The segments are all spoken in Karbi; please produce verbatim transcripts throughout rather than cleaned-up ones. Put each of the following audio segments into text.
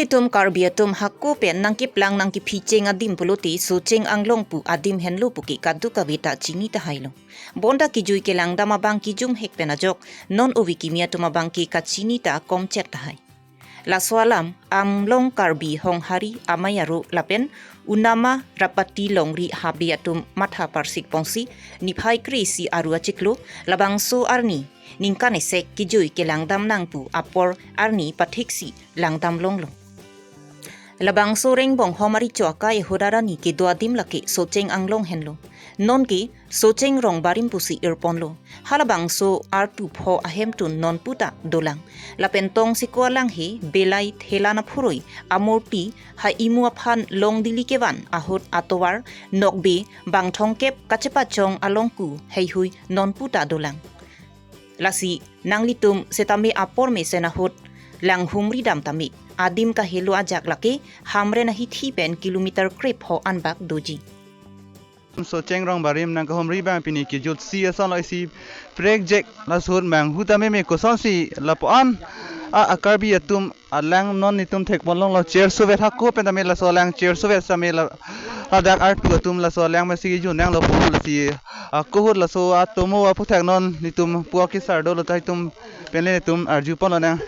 Itum Karbi atum hako pen nangkeplang nangkephicheng adim pulote Socheng Anglong pu adim henlo puke kadokave ta chini tahailo. Bonta kejui kelangdam abang kejumhek pen ajok non ove kimi atum abangke kachini ta komchet tahai. Laso alam Anglong Karbi Honghari Amei Aro lapen Unama Rapati Longri Habe atum matha parsik ponsi niphai kre-isi Aro achiklo labangso arni ningkan esek kejui kelangdam nangpu apor arni pathiksi langdam longlo. Labangso Rengbonghom arecho akai ahut arni kedo adim lake Socheng Anglong henlo. Nonke Socheng Rongbarim pusi irponlo. Halabangso artu pho ahemtun nonputa dolang. Lapen tongsekot alanghe belai thela naphuroi amurti ha imu aphan long dili kevan ahut atovar nokbe bangthongkep kachepachong alongku heihui nonputa dolang. Lasi nanglitum setame apor mesen ahut langhumri dam tame, adim kahelo ajak lake Hamren ahithi pen kilometer krepho anbak doji. Socheng Rongbarim nangkahumri abang pini kejutsi asonlo isi prekjek laso ahut manghu tame me kosonsi lapu-an a, a Karbi atum alang non netum thekpon longlo, chersovet hako pen tame laso alang chersovet tame la, ladak artu atum laso alang masi junanglo pu lasi, a, ahut laso atomo aphuthak non netum puak kesar dolo ta itum pen le netum arjupon lonang.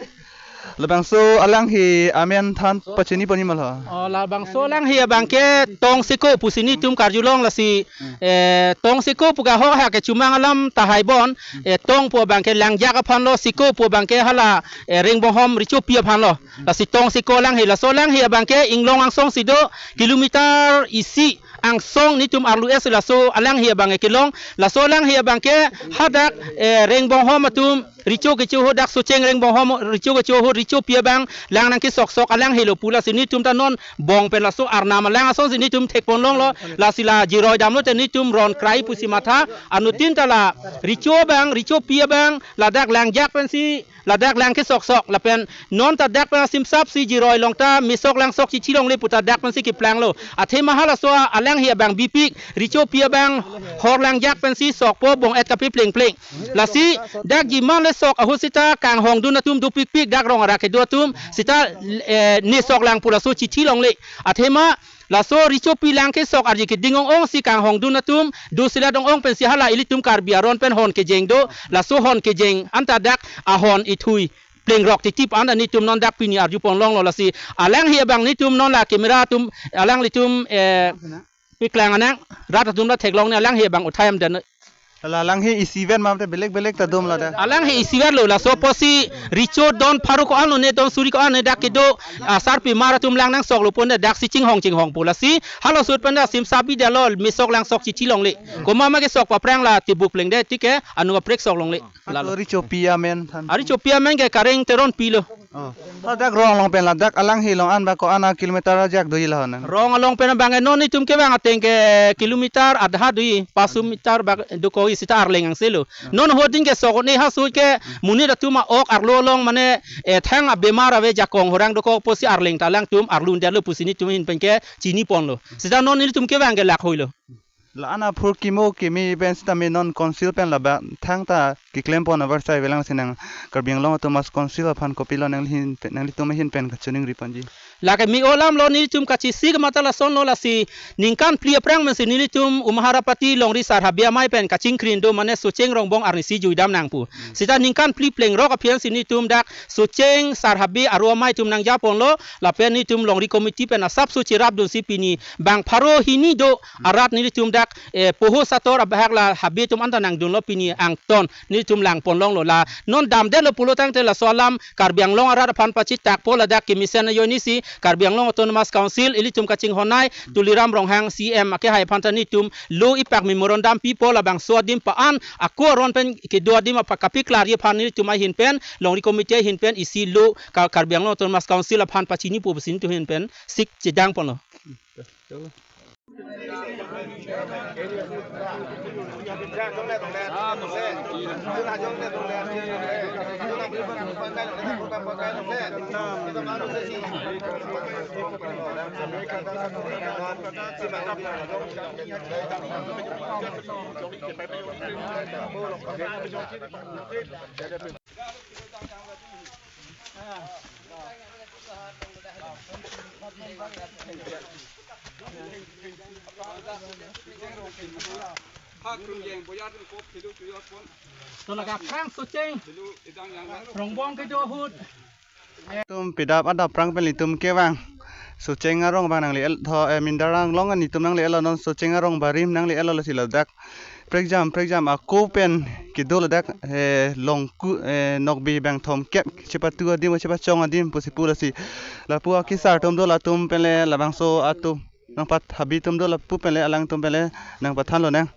Labangso alanghe amen than pachini poni ma lo? Oh, labangso alanghe abangke tongseko pusi netum karjulong lasi, eh, tongseko pu kahok ha kechumang alam tahai bon, eh, tong pu abangke langjak aphanlo, seko pu abangke hala, eh, Rengbonghom rechopi aphanlo. Lasi tongseko alanghe, laso alanghe abangke inglong angsong si do, kilometer isi angsong netum arlu es laso alanghe abangke kelong. Laso alanghe abangke hadak, eh, Rengbonghom atum recho kecho ahut, dak Socheng Rengbonghom recho kecho ahut rechopi abang lang nangkesoksok alanghelo pu lasi netum ta non bong pen laso arnam alang asonsi netum thekpon longlo. Lasi la jiroi damlote netum ron krai pusi matha, anuttin ta la recho abang, rechopi abang ladak langjak pensi ladak lang kesoksok lapen non ta dak pen asimsap si jiroi long ta mesok langsok chichi longle pu ta dak pensi keplanglo. Athema halaso alanghe abang bipik, rechopi abang hor langjak pensi sokpo, bong-et kapeplengpleng. Lasi dak jiman le sok ahut sita kanghongdun atum dopikpik, dak rong arak kedo atum sita, eh, nesok lang pu laso chichi longle. Athema laso rechopi lang kesok arje keding ong-ong si kanghongdun atum do sila dong ong pensi hala ilitum Karbi aron pen hon kejeng do, laso hon kejeng anta dak ahon ithui plengrok titip anta netum non dak pini arjupon longlo. Lasi alanghe abang netum non la camera atum alanglitum, eh, piklang anang rat atum la theklong ne alanghe abang uthai am dan. La alanghe isivet ma te belek belek ta dom ladak? Alanghe isivetlo, laso apotsi recho don pharo ko-an lo ne, don suri ko-an ne dak kedo, ah, sarpi mar atum lang nangsoklo pon ne dak si chinghong chinghong pu lasi halaso ahut pen ta simsap bi dalo, mesok langsok chichi longle. Komat ma kesok paphrang la tibuk plengde tike anu kaprek sok longle. Lalo. Ato rechopi amen than? Arechopi amen ke Kareng Teronpi lo. Oh. Ladak rong along pen ladak alanghe along an ba ko-an a kilometer ajak doji la honang? Rong along pen abang non netum kevang ateng ke kilometer adha doji, pasu meter bak dokok-i sita arleng angse lo. Hmm. Non ahut din kesok ne haso ke monit atum a-ok arlo along mane, eh, thang abemar ave, jakong horang dokok apotsi arleng ta alangtum arlo un-edetlo pusi netum ahin pen ke chiniponlo. Sita non netum kevang ke lakhoi lo. La-an aphurkimo kimi pen sitame non council pen labang thangta keklempon avarsai avelang si nang Karbi Anglong Autonomous Council aphan kopilo nangli ahin pen, nanglitum ahin pen kachiningri ponji? Lake me-o alam lo, netum kachesik mata lasonlo, lasi ningkan phli aphrang pensi netum Umharapati Longri Sar Habe Amei pen kachingkrin do, mane Socheng Rongbong arnisi juidam nangpu. Hmm. Sita ningkan phli plengrok aphi ansi netum dak Socheng Sar Habe Aro Amei atum nangjaponlo, lapen netum Longri Committee pen asapso cherapdunsi pini bang pharo hini do arat netum dak, eh, poho sator abahak la habe atum anta nangdunlo, pini angton netum langpon longlo. La non damdetlo pulo tangte laso alam Karbi Anglong arat aphan pachitakpo, ladak kemesen ajoinesi Karbi Anglong Autonomous Council ilitum kachinghon-ai Tuliram Ronghang C M akehai aphan ta netum lo ipak memorandum pipo, labangso adim pa-an ako aron pen kedo adim apa kapiklarji aphan netum ahin pen, Longri Committee ahin pen isi lo Ka-, Karbi Anglong Autonomous Council aphan pachinipo pusi netum ahin pen sik chedangponlo. Tola ka prang Socheng. Rongbong kedo ahut. Tum pidap adap prang pen ilitum kevang. Socheng arong abang nangle-etlo, eh, Mindarang along ilitum nangle-etlo, non Socheng arong barim nangle-etlo, lasi ladak prekjam, prekjam ako pen kedo ladak, eh, Longku, eh, Nokbe bangthomkep chepatu adim, chepachong adim pusi pu, lasi lapu akesar atum do, latum penle labangso atum nangpathabi atum do, lapu penle alangtum penle nangpathan lonang.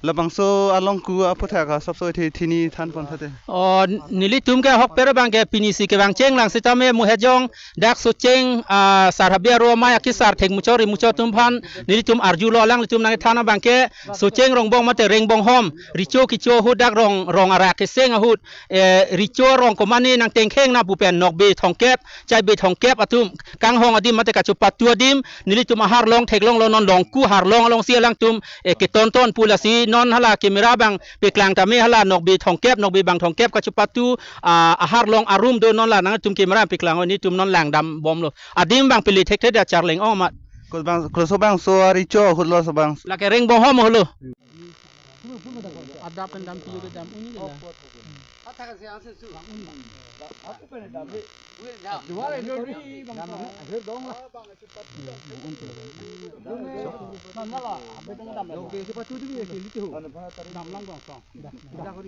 Labangso along ku aputhak asapso ithi thini thanpon thate. O, nelitum ke ahokpet abang ke pinisi kevang chenglang sitame Mohejong dak Socheng, ah, Sar Habe aro amei akesar thekmuchot rimuchot atum aphan nelitum arjulo, alanglitum nangthan abang ke Socheng Rongbong mate Rengbonghom recho kecho ahut dak rong, rong arak keseng ahut, eh, recho arong komane nangtengkheng na pu pen Nokbe thomkep, Chaibe thomkep atum kanghong adim mate kachepatu adim nelitum aharlong theklonglo, non Longku harlong alongsi alangtum, eh, ketonton pu, lasi non hala camera abang paklang tame hala Nokbe thomkep, Nokbe bangthomkep kachepatu, ah, aharlong arum do, non la nangtum camera paklang, nelitum non langdambomlo. Adim abang pili thekthe, da charleng-ong amat. Kol bang, kol so bangso arecho ahutlo so bang. Lake Rengbonghom ahutlo. Adap pen dam tiyo ke dam uni ke la.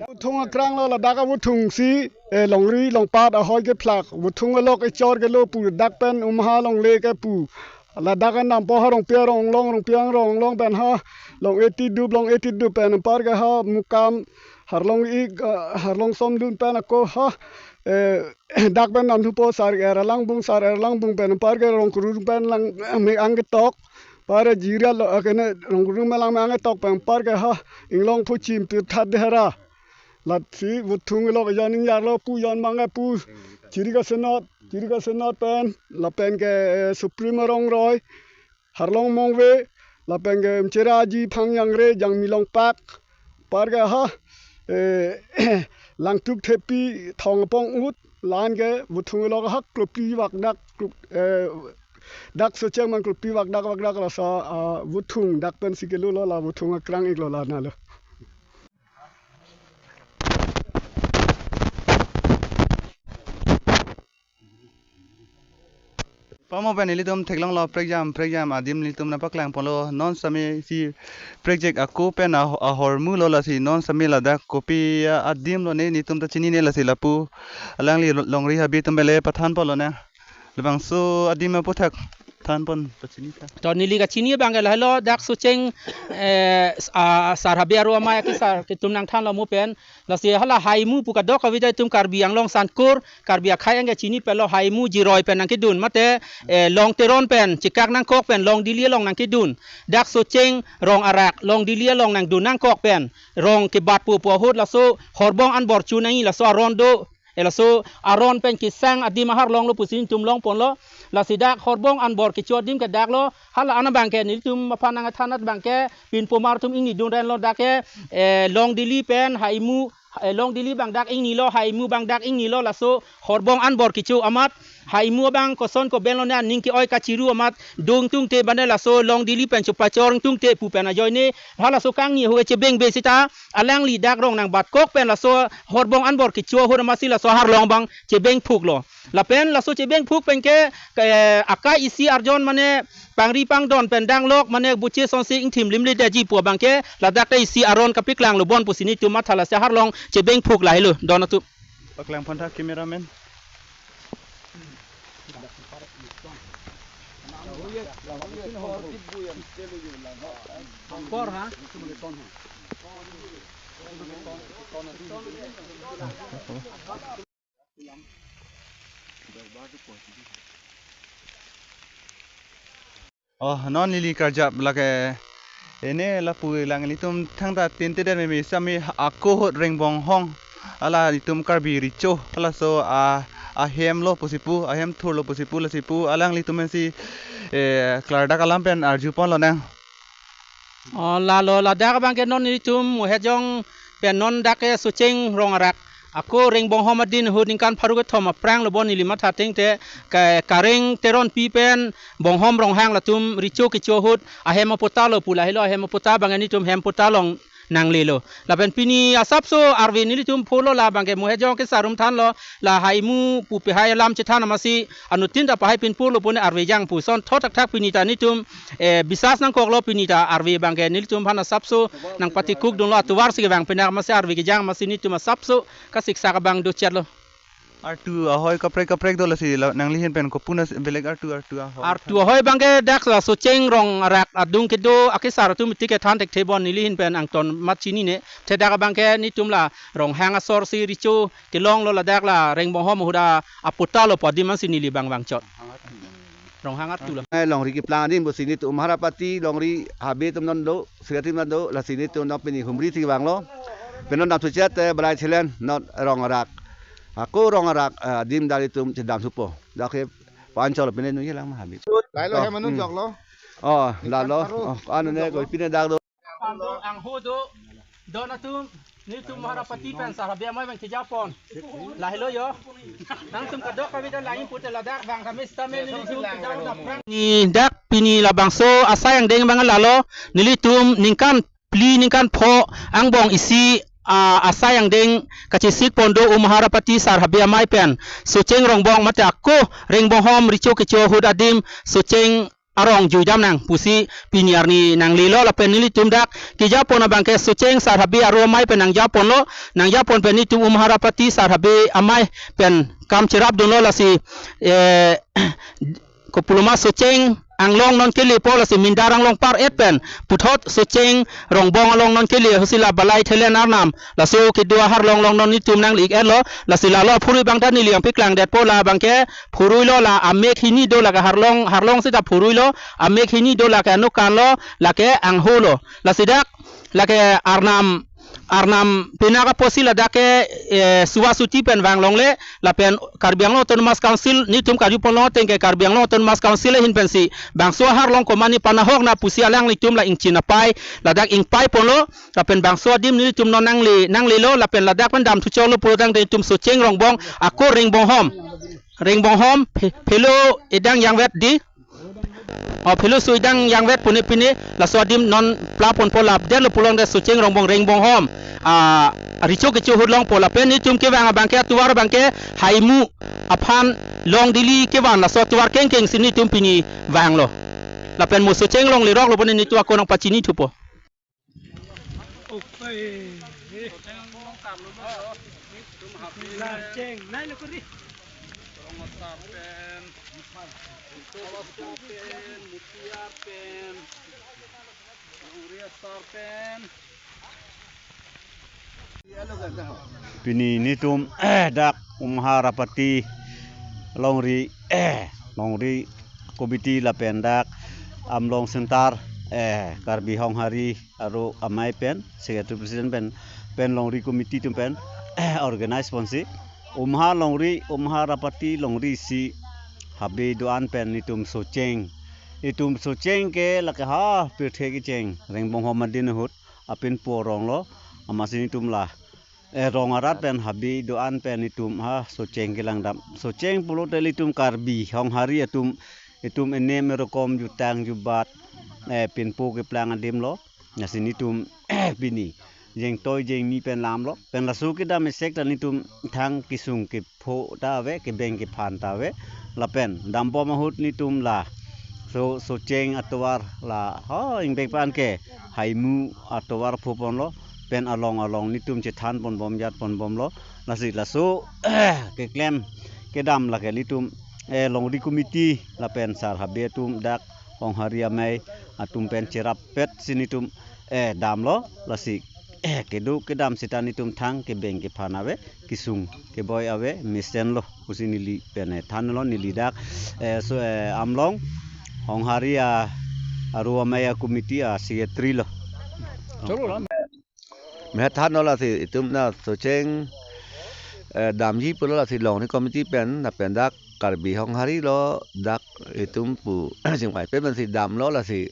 Vuthung akrang lo, ladak avuthung si, eh, longri longpat ahoi kephlak, vuthung alok echor kelo pu, dak pen umha longle ke pu. Ladak anam po ha Rongpi arong along, Rongpi arong along pen ha Long Eti Dup, Long Eti Dup pen anpar ke ha Mukam, Harlong ik, ah, Harlong Somlun pen ako ha, eh, dak pen namthupo Sar Er Alangbung, Sar Er Alangbung pen anpar ke Rongkurung pen lang, eh, me-ang ketok. Anpar Jira lo, eh, kene Rongkurung me lang me-ang ketok pen anpar ke ha Inglong Phuchim Tirthat Dehara. Lasi vuthung alok jon ingjak lo pu, jon abang ke pu Chirika Senot, Chirika Senot pen, lapen ke, eh, Supreme Rongroi, Harlong Mongve, lapen ke Mchera Aji, Phangjangre, Jangmi Longpak, anpar ke ha, eh, Langtuk Thepi, Thong Apong Ut, la-an ke vuthung alok ahak kropi vakdak, krop, eh, dak Socheng mang kropi vakdak vakdak, laso, ah, vuthung dak pensi kelo lo, la vuthung akrang iklo, la nalo. Pamo pen ilitum theklonglo prekjam, prekjam adim ilitum nangpaklangponlo, non sitame si prekjak ako pen ah-, ahormu lo, lasi non sitame ladak kopi a-, adim lone nelitum ta chinine, lasi lapu alangli lo-, longri habe atum penle pathanponlonang. Labangso adim aputhak thanpon pachini tha. To neli kachini abang ke lahelo, dak Socheng, eh, s-, ah, Sar Habe aro amei akesar ketum nangthanlo mo pen. Lasi hala Haimu pu kadokave ta itum Karbi Anglong Sankur, Karbi akhei anke chinipetlo, Haimu Jiroi pen nangkedun mate, eh, Long Teron pen chekak nangkok pen Long Dili along nangkedun. Dak Socheng rong arak Long Dili along nangdun nangkok pen rong kebatpo pu ahut laso horbong anbor chu nangji, laso aron do. Eh, laso aron pen kesang adim aharlong lo pusi nelitum longponlo. Lasi dak horbong anbor kecho adim ke dak lo. Hala an abang ke nelitum aphan nangthan abang ke pinpomar atum ingni dun ren lo, dak ke, eh, Long Dili pen Haimu, eh, Long Dili abang dak ingnilo, Haimu abang dak ingnilo, laso horbong anbor kecho amat Haimu abang koson koben lone aning ke-oi kachiru amat dongtungte bane laso Long Dili pen chepachortungte pu pen ajoine, halaso kangni ahut chebengbe sita alangli dak rong nangbatkok pen laso horbong anbor kecho ahut amatsi laso aharlong abang chebengphuklo. Lapen laso chebengphuk pen ke, ke akai isi arjon mane pangri pangdon pen danglok mane buche sonsi ingthim limle daji pu abang ke ladak ta isi aron kapaklanglo bon pusi nelitum matha, lasi aharlong chebengphuk lahelo don atum. Paklangpon tha cameraman. Oh, non neli karjap lake ene lapu lang ilitum thangta tinte den meme sitame ako ahut Rengbonghom, hala itum Karbi recho, halaso a, ahem lo pusi pu, ahem thur lo pusi pu, lasi pu alanglitum si, eh, klardak alam pen arjuponlonang. Oh, lalo ladak abang ke non nelitum Mohejong pen non dak ke Socheng rong arak Ako Rengbonghom adin ahut ningkan pharo kethom aphrang lo bon neli matha ateng te ka-, Kareng Teronpi pen Bonghom Ronghang latum recho kecho ahut ahem aputa lo pu lahelo, ahem aputa abang nelitum hem aputa along nanglelo. Lapen pini asapso arve nelitum pholo, labang ke mo hejong ke sarum thanlo, la haimu pupe hai alam chethan amatsi anuttin ta pahai pinpurlo pune arve jang pu ason thot thakthak pini ta nelitum, eh, bisas nangkoklo, pini ta arve abang ke nelitum aphan asapso nangpatikuk dunlo, atovar si kevang pine amatsi arve kejang amatsi nelitum asapso kasiksak abang dochetlo. Artu ahoi kaprek kaprek do lasi la nangli ahin pen kopuna s-, belek artu, artu ahoi. Artu ahoi abang ke dak la Socheng Rongrak adung kedo akesar atum tik kethan thekthe bon, neli ahin pen angton mat chinine. Te dak abang ke nelitum la Ronghang asor si recho kelonglo, ladak la Rengbonghom ahut aputa lo pu adim ansi neli abang vangchot. Ronghang artu lo. Eh, longri keplang adim pusi nelitum Umharapati longri habe atum non do, secretary non do, lasi nelitum non pini humri si vanglo. Pen non dam thuchet, eh, balai thelen non Rongrak. Ako Rongrak, eh, adim dak nelitum chedam thupo. Dak ke panchol pine nungi lang ma habe. Lahelo, oh, hem anut, hmm, joklo. Oh, lahelo. Pharo. Oh, anu ne ko pine dak do. Pando angho do. Don atum, nelitum Umharapati pen sar habe amei abang kejapon. Lahelo yo. Nangtum kadokave ta lain pute ladak bang kami sitame nelitum kejapon aphrang. Ni dak pini labangso asai angdeng abang lahelo, nelitum ningkan phli ningkan pho angbong isi, ah, asai angdeng kachesik pon do Umharapati sar habe amei pen Socheng Rongbong mate ako Rengbonghom recho kecho ahut adim Socheng arong juidam nang pusi pini arni nanglelo, lapen nelitum dak kejapon abang ke Socheng sar habe aro amei pen nangjapon lo, nangjapon pen nelitum Umharapati sar habe amei pen kam cherap dunlo, lasi, eh, kopuloma Socheng anglong non kelepo, lasi Mindar anglong par-et pen puthot Socheng Rongbong along non kele, husi la balai thelen arnam laso kedo aharlong along non nelitum nangli-etlo, lasi lahelo phurui abang ta neli nangpaklangdetpo, labang ke phurui lo, la amek hini do, lake harlong, harlong seta phurui lo, amek hini do, lake anokan lo, lake angho lo. Lasi dak, lake arnam, arnam pinak apotsi ladak ke, eh, Suwa Suti pen vang longle, lapen Karbi Anglong Autonomous Council, nelitum karju pon long ateng ke Karbi Anglong Autonomous Council ahin pensi bangso aharlong komane panahok na pusi alanglitum la ingchin apai, ladak ingpai ponlo, lapen bangso adim nelitum non nangle, nanglelo, lapen ladak pen dam thuchoklo pulotangte nelitum Socheng Rongbong, ako Rengbonghom. Rengbonghom, phe-, phelo idang jangvet di. Oh, phelo so idang jangvet pune pine, laso adim non pla ponpo, lapdetlo pulotangte Socheng Rongbong Rengbonghom, ah, recho kecho ahut longpo, lapen nelitum kevang abang ke atovar abang ke haimu aphan long dili kevan, laso atovar kengkeng si nelitum pini vanglo. Lapen mo Socheng longleroklo pune nelitum ako nangpachini thupo. Pini nelitum dak Umharapati longri, longri committee lapen dak Amlong Center, eh, Karbi Honghari aro amei pen, secretary president pen, pen longri committee atum pen organize ponsi Umha longri, Umharapati longri isi habe do-an pen nelitum Socheng. Nelitum Socheng ke lake ha pirthe kecheng Rengbonghom adin ahut apinpo arong lo, amatsi nelitum la, eh, rong arat pen habe do-an pen nelitum ha Socheng kelangdam. Socheng pulote nelitum Karbi Honghari atum, itum enem erokom jutang jubat, eh, pinpo keplang adim lo. Lasi nelitum pini jengtoi jengmi pen lamlo. Pen laso kedam esek ta nelitum thang kesung kepho ta ave, kebeng kephan ta ave. Lapen dambom ahut nelitum la so, Socheng atovar la, ha, ingbek pan ke haimu atovar pho ponlo. Pen along along nelitum chethan ponbom jat ponbomlo. Lasi laso keklem kedam lake nelitum, eh, longri committee lapen sar habe atum dak Honghari amei atum pen cherappet si nelitum, eh, damlo, lasi, eh, kedo kedam seta nelitum thang kebeng kephan ave, kesung keboi ave, mesenlo pusi neli pen, eh, thanlo, neli dak, eh, so, eh, Amlong Honghari a, aro amei a committee a secretary lo. Chalo la. Mehet thanlo lasi itum na Socheng, eh, damji pulo lasi longri committee pen, lapen dak Karbi Honghari lo, dak itum pu chingvai pen pensi damlo lasi.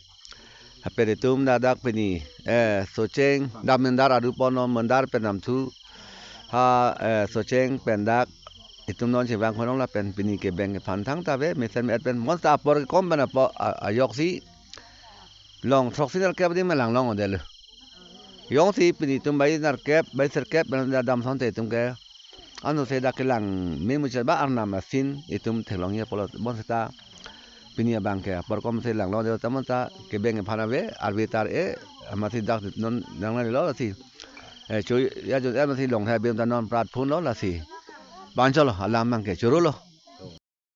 Lapen itum na dak pini, eh, Socheng dam Mindar adu ponlo, Mindar pen damthu. Ha, eh, Socheng pen dak itum non chevang khonong lapen pini kebeng kephan thangta ave, mesen me-et pen monta apor kekom pen apo-, a-, ajoksi long throksi nerkep adim lang longledetlo. Jongsi pini itum bai nerkep, bai sirkep pen adam asonte itum ke anose dak kelang memuchot ba arnam asin itum theklongji apotlo, bonseta pini abang ke apor komsi lang longledet ta monta kebeng kephan ave, arve tar-e, amatsi dak non nanglelo lasi. Eh, cho ya jo ya masi long tha bem ta non prat phunlo lasi. Bancholo alam abang ke chorolo.